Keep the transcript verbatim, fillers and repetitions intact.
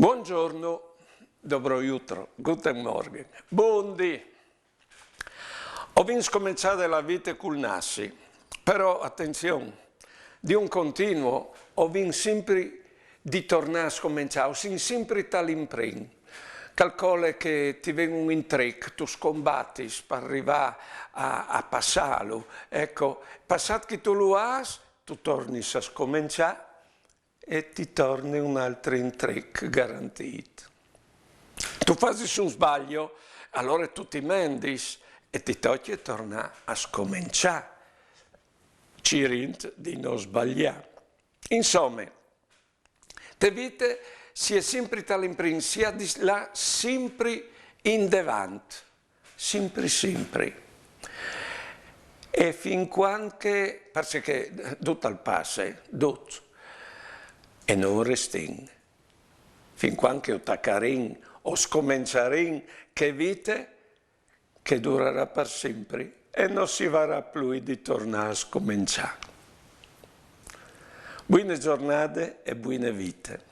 Buongiorno, dobro jutro, guten Morgen, buondì. O vin scomençà de la vite cul nassi, però atenzion, di un continuo o vin simpri di tornà a scomençà, o sin simpri tal imprin. Calcole che ti ven un intric, tu scombatis par rivà a, a passalu. Eco, passat che tu lu âs, tu tornis a scomençà e ti torne un altri intric garantît. Tu fasis un sbalio, alore tu ti mendis e ti tocje tornâ a scomençâ, cirint di no sbaliâ. Insome, te vite si è simpri tal imprin, si à di lâ simpri indevant, simpri, simpri. E fin cuant che, parcè che dut al passe, dut, e nô o restin. Fin cuant che o tacarìn, o scomençarìn chê vite che durarà par simpri e no si varà plui di tornâ a scomençâ. Buine zornade e buine vite.